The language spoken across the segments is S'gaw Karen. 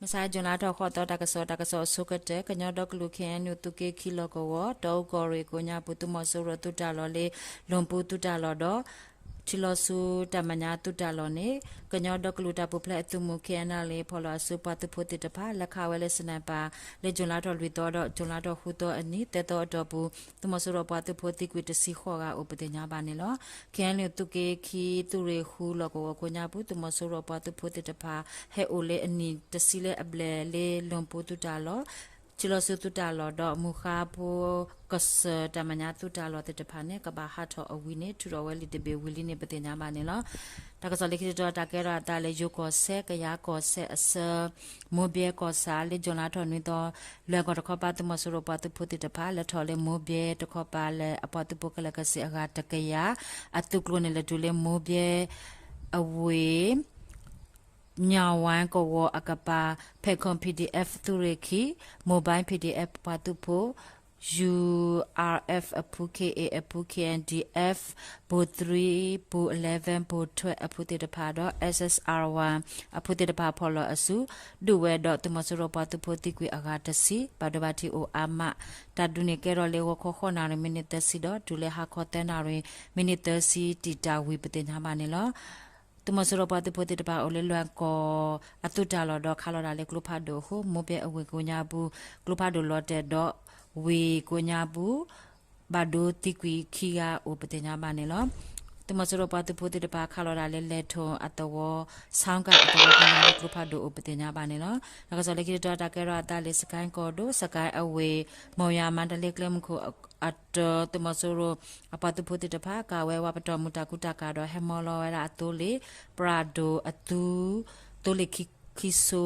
မုၢ်ဆါ June လါထီၣ်ဃိးသီ တၢ်ကစီၣ် တၢ်ကစီၣ်အဆိကတၢၢ် ကညီဒီကလုာ် ခ့ၣ်အဲၣ်ယူၣ် သုးက့ခံလီၢ်ကဝီၤ တီအူကီၢ်ရ့ၣ်ကိးညါပူၤ သုးမီၤစိရိၤသုးတၢ်လီၢ်လၢ လူၢ်ပူၤသုးတၢ်လီၢ်ဒီး ထံလီၤဆူတၢ်မဲာ်ညါသုးတၢ်လီၢ်န့ၣ် ကညီဒီကလုာ်တၢ်ပူၤဖျဲးအသုးမုၢ် ခ့ၣ်အဲၣ်ယူၣ် ဖီၣ်လီၤအစုပှၤသုးဖိသ့ၣ်တဖၣ် လဲၤခးဝဲလၢ sniper လၢ June လါထီၣ်လွံၢ်သီဒီး June လါထီၣ်ဃုသီအနံၤ သၢသီအတီၢ်ပူၤ သုးမီၤစိရိၤပှၤသုးဖိသံကွံာ်တဆံဃိးဂၤအိၣ်ပသ့ၣ်ညါဘၣ်န့ၣ်လီၤ. ခ့ၣ်အဲၣ်ယူၣ် သုးက့ခံသုးရ့ၣ်ဃုလီၢ်ကဝီၤကိးညါပူၤ သုးမီၤစိရိၤပှၤသုးဖိသ့ၣ်တဖၣ် ဟဲအိၣ်လၢအနံၣ်တဆံလၢအဘျဲၣ်လၢ လူၢ်ပူၤသုးတၢ်လီၢ် ထံလီၤဆူသုးတၢ်လီၢ်ဒီး မုၢ်ဃါဖိကစၢၢ်တၢ်မဲာ်ညါသုးတၢ်လီၢ်သ့ၣ်တဖၣ်န့ၣ် ကဘၣ်ဟးထီၣ်အဝံၤန့ၣ် ထုးထီၣ်ဝဲလံာ်တဘ့ၣ်ဝံၤလံန့ၣ် ပသ့ၣ်ညါဘၣ်န့ၣ်လီၤ. တၢ်ကစီၣ်လၢခံတတီၤ တၢ်ကဲထီၣ်အသးလၢ ယိၤကီၢ်စဲၣ် ကယၤကီၢ်စဲၣ်အဆၢ မိၢ်ဘဲကီၢ်ဆၣ် လၢ June လါထီၣ်နွံသီ လွဲၢ်ကီၢ်တခီပၤ သုးမီၤစိရိၤပှၤသုးဖိသ့ၣ်တဖၣ် လဲၤထီၣ်လၢမိၢ်ဘဲတခီပၤလၢအပှၤသုးဖိခဲလၢာ်ခဲဆ့အဂၤတကယၤ အသုးကျိၤန့ၣ် လဲၤတုၤလၢမိၢ်ဘဲအဝ့ၢ် ညၣ်ဝါကဝီၤအကပၤ ဖဲးခိၣ် P D F သုးရ့ၣ်ခံ Mobile P D F ပှၤသုးဖိ U R F အဖု K A အဖု K N D F ပူၤ three ပူၤ eleven ပူၤ twelve အဖုသ့ၣ်တဖၣ်ဒီး S S R one အဖုသ့ၣ်တဖၣ်ဖီၣ်လီၤအစု ဒုးဝဲဒီးသုးမီၤစိရိၤပှၤသုးဖိသံကွံာ်အဂၤတဆံ ဘၣ်ဒိဘၣ်ထံးအိၣ်အါမး တၢ်ဒုးန့ၣ်ကဲထီၣ်လၢဂီၤခီဃိးနၣ်ရံၣ် မံးနံးသၢဆံဒီး တုၤလၢဟါခီသၢနၣ်ရံၣ် မံးနံးသၢဆံတံာ်တာ်ဝံၤ ပသ့ၣ်ညါဘၣ်န့ၣ်လီၤ. သုးမီၤစိရိၤပှၤသုးဖိသ့ၣ်တဖၣ်အိၣ်လၢလွဲၢ်ကီၢ်အသုးတၢ်လီၢ်ဒီး ခးလီၤတၢ်လၢကျိဖးဒိၣ်အဃိ မိၢ်ဘဲအဝ့ၢ်ကိးညါပူၤ ကျိဖးဒိၣ်လီၤတဲာ်ဒီး ဝ့ၢ်ကိးညါပူၤ ဘၣ်ဒိသံကွံာ်ခံဂၤအိၣ်ပသ့ၣ်ညါဘၣ်န့ၣ်လီၤ. သုးမီၤစိရိၤပှၤသုးဖိသ့ၣ်တဖၣ်ခးလီၤတၢ်လၢလဲၤထိၣ်အသဝီ ဆၣ်ကၣ်အသဝီကိးညါပူၤ ကျိဖးဒိၣ်အိၣ်ပသ့ၣ်ညါဘၣ်န့ၣ်လီၤ. တၢ်ကစီၣ်လၢခံတတီၤ တၢ်ကဲထီၣ်အသးလၢ စကဲၣ်ကီၢ်ဒိၣ် စကဲၣ်အဝ့ၢ် မီၢ်ယၤမါတလ့ကျဲမုၢ်ခိၣ်အတၢ သုးမီၤစိရိၤအပှၤသုးဖိသ့ၣ်တဖၣ် ကၤဝဲဝးပတီၢ်မုၢ်တၢ်ကူတၢ်ကၤဒီး ဟဲမီလီၤဝဲဒၣ်အသိလ့ၣ် ပြးဒိၣ်အသု သိလ့ၣ်ခံ ခံစိ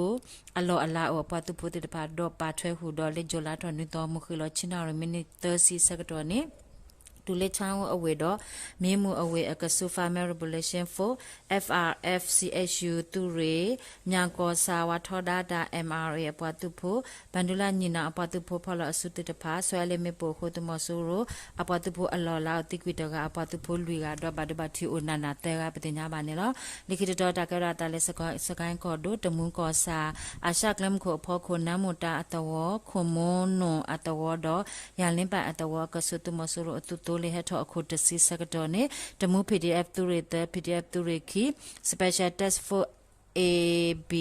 အလီၢ်အလၤအိၣ်အပှၤသုးဖိသ့ၣ်တဖၣ် ဒီးပာ်ထွဲဃုာ်ဒီးလၢ June လါထီၣ်နွံသီ မုၢ်ဃ့ၢ်လီၤဆံနၣ်ရံၣ် မံးနံးသၢဆံဆၢကတီၢ်န့ၣ် တုၤလၢ ဆၣ်အူအဝ့ၢ်ဒီး မ့ၢ်မုၢ်အဝ့ၢ်အကဆူး Fire Resolution Force F R F C S U သုးရ့ၣ် မၠၣ်ကီၢ်ဆၣ် ဝးထီဒါတၢ် M R A အပှၤသုးဖိ ဘၣ်ဒူလၢ်ညီၣ်နၣ်အပှၤသုးဖိဖီၣ်လီၤအစုသ့ၣ်တဖၣ် ဆှၢလၢမ့ၣ်ပိၢ်အဃိ သုးမီၤစိရိၤအပှၤသုးဖိအလီၢ်အလၤအိၣ်သံကွံာ်တဂၤ အပှၤသုးဖိလွံၢ်ဂၤဒီး ဘၣ်ဒိဘၣ်ထံးအိၣ်နးနးသၢဂၤ ပသ့ၣ်ညါဘၣ်န့ၣ်လီၤ. လၢခံတတီၤ တၢ်ကဲထီၣ်အသးလၢ စကဲၣ်ကီၢ်ဒိၣ် တမူကီၢ်ဆၣ် အၡၣ်ကျဲမုၢ်ခိၣ်အဖီခိၣ် နါမိၢ်တၢ်အသဝီ ခိၣ်မိနိၣ်အသဝီဒီး ယၤလ့ပၣ်အသဝီအကဆူး သုးမီၤစိရိၤအသုးသိလ့ၣ်ဟဲထီၣ်အခိၣ်တဆံဆၢကတီၢ်န့ၣ် တမူ P D F သုးရ့ၣ်သၢ P D F သုးရ့ၣ်ခံ Special Task Force A B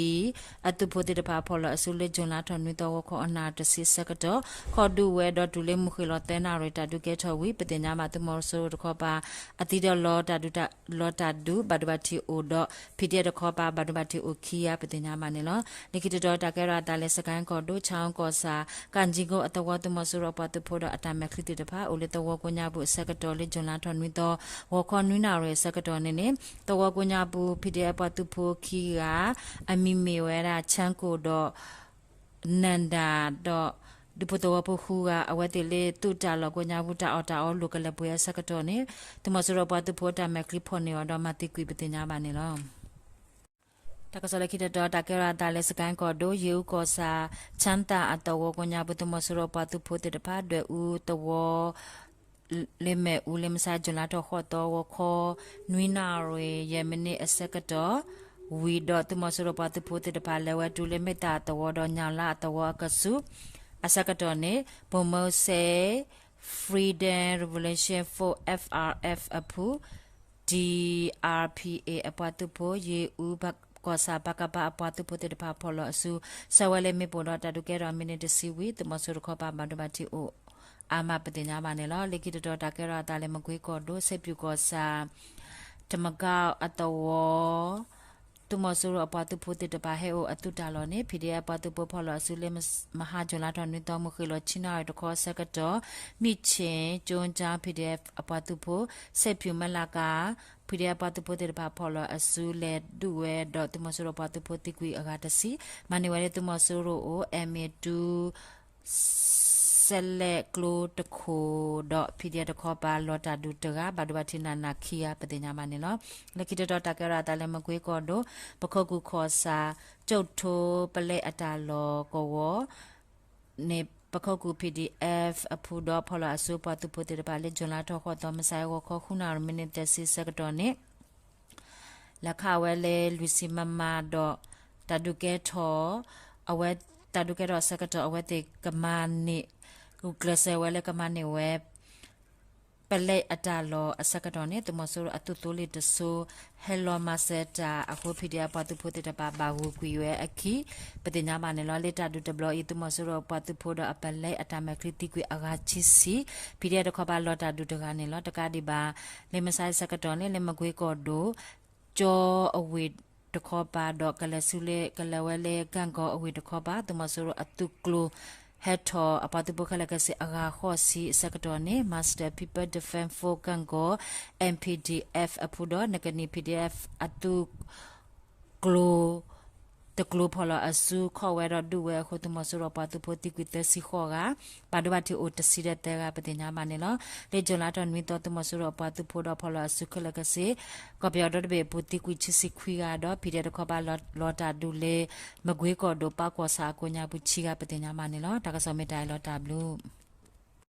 အသုးဖိသ့ၣ်တဖၣ်ဖီၣ်လီၤအစုလၢ June လါထီၣ်နွံသီ ဂီၤခီအနၣ်ရံၣ်တဆံဆၢကတီၢ် ခီၣ်ဒုးဝဲဒီးတုၤလၢမုၢ်ဃ့ၢ်လီၤသၢနၣ်ရံၣ် တၢ်ဒုးကဲထီၣ်ဝံၤ ပသ့ၣ်ညါဘၣ် သုးမီၤစိရိၤတခီပၤ အသံဒီးလီၤတၢ်ဒုး လီၤတၢ်ဒုး ဘၣ်ဒိဘၣ်ထံးအိၣ်ဒီး P D F တခီပၤ ဘၣ်ဒိဘၣ်ထံးအိၣ်ခံဂၤ ပသ့ၣ်ညါဘၣ်န့ၣ်လီၤ. လၢခံတတီၤ တၢ်ကဲထီၣ်အသးလၢ စကဲၣ်ကီၢ်ဒိၣ် ဆၣ်အူကီၢ်ဆၣ် ကၣ်ကၠံကိအသဝီ သုးမီၤစိရိၤအပှၤသုးဖိဒီးအတၢ်မဲာ်ချံသ့ၣ်တဖၣ် အိၣ်လၢသဝီကိးညါပူၤအဆၢကတီၢ်လၢ June လါထီၣ်နွံသီ ဂီၤခီနွံနၣ်ရံၣ်အဆၢကတီၢ်န့ၣ်န့ၣ် သဝီကိးညါပူၤ P D F ပှၤသုးဖိခံဂၤ အမံၤမ့ၢ်ဝဲဒၣ် ဆၣ်ကိၣ်ဒီး နၣ်ဒၣ်ဒီး ဒူဖိသဝီဖိဃုဂၤ အဝဲသ့ၣ်လၢသုးတၢ်လီၢ်ကိးညါပူၤ တၢ်အီၣ်တၢ်အီလိာ်ကလဲၤပှဲၤအဆၢကတီၢ်န့ၣ် သုးမီၤစိရိၤပှၤသုးဖိတၢ်မဲာ်ချံဖီၣ်န့ၢ်အီၤဒီးမၤသံကွံာ်ပသ့ၣ်ညါဘၣ်န့ၣ်လီၤ. တၢ်ကစီၣ်လၢခံတတီၤ တၢ်ကဲထီၣ်အသးလၢ စကဲၣ်ကီၢ်ဒိၣ် ယ့ၣ်အူကီၢ်ဆၣ် ဆၣ်သၣ်အသဝီကိးညါပူၤ သုးမီၤစိရိၤပှၤသုးဖိသ့ၣ်တဖၣ် ဒွဲၣ်အူသဝီ လၢမ့ၣ်အူလၢမုၢ်ဆါ June လါထီၣ်ဃိးသီ ဂီၤခီ နွံနၣ်ရံၣ် ယဲၢ်မံးနံးအဆၢကတီၢ် ဝံၤဒီးသုးမီၤစိရိၤပှၤသုးဖိသ့ၣ်တဖၣ် လဲၤဝဲတုၤလၢမ့ၢ်တၢ်အသဝီဒီး ညၣ်လါအသဝီအကဆူး အဆၢကတီၢ်န့ၣ် ပိာ်မၢစဲ Freedom Revolution Force F R F အဖု D R P A အပှၤသုးဖိ ယ့ၣ်အူကီၢ်ဆၣ် ပကဖ အပှၤသုးဖိသ့ၣ်တဖၣ် ဖီၣ်လီၤအစု ဆှၢဝဲလၢမ့ၣ်ပိၢ်ဒီး တၢ်ဒုးကဲထီၣ်မံးနံးတဆံဝံၤ သုးမီၤစိရိၤတခီပၤ ဘၣ်ဒိဘၣ်ထံးအိၣ်အါမး ပသ့ၣ်ညါဘၣ်န့ၣ်လီၤ. လၢခံတတီၤ တၢ်ကဲထီၣ်အသးလၢ မကွ့ကီၢ်ဒိၣ် စဲးဖၠူၣ်ကီၢ်ဆၣ် တမကါအသဝီ သုးမီၤစိရိၤအပှၤသုးဖိသ့ၣ်တဖၣ် ဟဲအိၣ်အသုးတၢ်လီၢ်န့ၣ် P D F ပှၤသုးဖိဖီၣ်လီၤအစုလၢ မဟါ June လါထီၣ်နွံသီ မုၢ်ဃ့ၢ်လီၤဆံနၣ်ရံၣ်တခီအဆၢကတီၢ် မံၣ်ဆ့ၣ် ကၠိကၠါ P D F အပှၤသုးဖိ စဲးဖၠူၣ်မလးကၤ P D F ပှၤသုးဖိသ့ၣ်တဖၣ် ဖီၣ်လီၤအစုလဲၤဒုးဝဲဒီး သုးမီၤစိရိၤပှၤသုးဖိသံကွံာ်အဂၤတဆံ မၤန့ၢ်ဝဲလၢသုးမီၤစိရိၤအိၣ် M A two စဲးလဲးကျိတခိၣ်ဒီး P D F တခီပၤ လီၤတၢ်ဒုးတဂၤ ဘၣ်ဒိဘၣ်ထံးနးနးခံဂၤ ပသ့ၣ်ညါဘၣ်န့ၣ်လီၤ. လၢခံတတီၤ တၢ်ကဲထီၣ်အသးလၢ မကွ့ကီၢ်ဒိၣ် ပခိၣ်ကူၣ်ခီၣ်စၣ် ကၠိၣ်ထိပလဲအတၢ်လီၢ်ကဝီၤ န့ၣ် ပခိၣ်ကူၣ် P D F အဖုဒီး ဖီၣ်လီၤအစုပှၤသုးဖိသ့ၣ်တဖၣ်လၢ June လါထီၣ်ဃိးသီ မုၢ်ဆါအဂီၤခီ ဃုနၣ်ရံၣ် မံးနံးသၢဆံဆၢကတီၢ်န့ၣ် လဲၤခးဝဲလၢလွံၢ်ဆံ မမ ဒီး တၢ်ဒုးကဲထီၣ် အဝဲတၢ်ဒုးကဲထီၣ်အဆၢကတီၢ် အဝဲသ့ၣ်ကမၤန့ၢ် ဂုာ်ကျဲးစၢးဝဲလၢကမၤန့ၢ်ဝဲ ပလဲအတၢ်လီၢ်အဆၢကတီၢ်န့ၣ် သုးမီၤစိရိၤအသုးသိလ့ၣ်တစိၤ ဟဲလီၤမၤစၢၤတၢ်အဃိ PDF ပှၤသုးဖိသ့ၣ်တဖၣ်ဘၣ်ဂုာ်ကွံာ်ဝဲအခံ ပသ့ၣ်ညါဘၣ်န့ၣ်လီၤ. လၢတၢ်ဒုးတဘျီအံၤ သုးမီၤစိရိၤပှၤသုးဖိဒီးအပလဲအတၢ်မဲာ်ချံသံကွံာ်အဂၤခံဆံ PDF တခီပၤလီၤတၢ်ဒုးတဂၤန့ၣ်လီၤ. တကးဒံးဘၣ် လၢမဆါအံၤဆၢကတီၢ်န့ၣ် လၢမကွ့ကီၢ်ဒိၣ် ကၠီအဝ့ၢ်တခီပၤ ဒီးကလဲၤဆူလၢ ကလဲၤဝဲလၢကၣ်ကီအဝ့ၢ်တခီပၤ သုးမီၤစိရိၤအသုးကျိၤ ဟဲထီၣ်အပှၤသုးဖိခဲလၢာ်ခဲဆ့အဂၤဃိးဆံအဆၢကတီၢ်န့ၣ် Myanmar People's Defense Force ကၣ်ကီ M P D F အပူၤဒီး နကနံၣ် PDF အသုး ကျိၤ တကျိၤဖီၣ်လီၤအစု ခီၣ်ဝဲဒီးဒုးဝဲအဃိ သုးမီၤစိရိၤပှၤသုးဖိသံကွံာ်သၢဆံဃိးဂၤ ဘၣ်ဒိဘၣ်ထံးအိၣ်တဆံဒီးသၢဂၤ ပသ့ၣ်ညါဘၣ်န့ၣ်လီၤ. လၢ July လါထီၣ်နွံသီ သုးမီၤစိရိၤပှၤသုးဖိဒီးဖီၣ်လီၤအစုခဲလၢာ်ခဲဆ့ ကီၢ်ပယီၤဒီတဘ့ၣ်အပူၤသံကွံာ်ခံဆံခွံဂၤဒီး PDF တခီပၤလီၤတၢ်ဒုးလၢ မကွ့ကီၢ်ဒိၣ်ပၢ်ကွီၢ်ဆၣ်အကိးညါပူၤဆံဂၤ ပသ့ၣ်ညါဘၣ်န့ၣ်လီၤ. တၢ်ကစီၣ်မ့ၢ်တၢ်အံၤလီၤ တၢ်ဘျုး